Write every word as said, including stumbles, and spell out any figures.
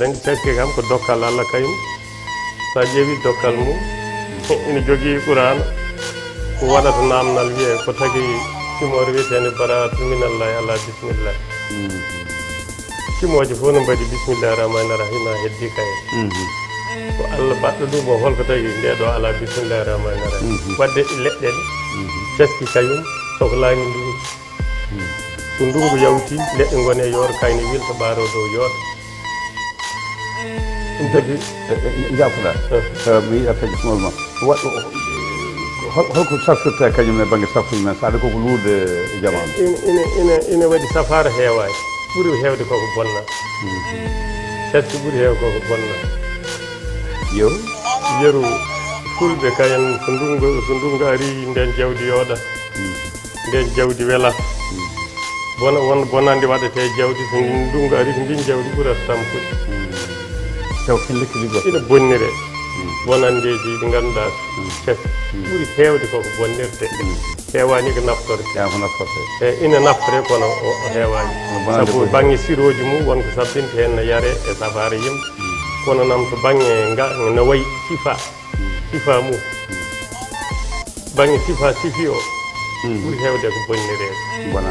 Anndi cakke kam ko dokkal Allah kayum. So a ƴeewi dokkal mum, ina jogii Qur'aana, ko waɗata naamnal wiyee ko tagi simoore wiyeteende Baraatu Minallaahi, alaa bismillaahi. Simooje fof no mbaɗi bismillaahi rahmaani rahiim, haa heddi kay. Ko Allah baɗɗo ɗum o, hol ko tagi ndee ɗoo alaa bismillaahi rahmaani rahiim? Waɗde leɗɗe ɗe, caski kayum, soklaani ndunngu. So ndunngu yawti, leɗɗe ngoni e yooro, kayne wilta, ɓaaroo dow yooɗa. Ɗum tagi, Njaafo-ɗaa, mi yiɗa taƴi smol ma. Waɗ-, hol-, holko safrirta kañum e bannge safruji men, saɗa koko luurde e jamaanu? Ina, ina, ina, ina waɗi safaara heewaani. Ɓuri heewde koko bonna. Caski ɓuri heew koko bonna. Yeru? Yeru, fulɓe kayen, so ndunngu, so ndunngu ari, ndeen jawdi yooɗa. Ndeen jawdi wela. Bona, won bonannde waɗetee jawdi, so ndin ndunngu ari, ko ndin jawdi ɓurata tampude. Taw ken lekki liggo. Ina bonnire. Bonanndeeji ɗi ngannduɗaa, caski ɓuri heewde koko bonnirte. Heewaani ko naftorte. Yaa ko naftorte. E ina naftore kono o, o heewaani. Sabu bannge sirooji mum won ko sabbinta heen no yaree e safaara yimɓe. Kono nam to bannge nga no wayi sifa, sifa mum. Bannge sifa sifi o ɓuri heewde ko bonnireede. Bonannde.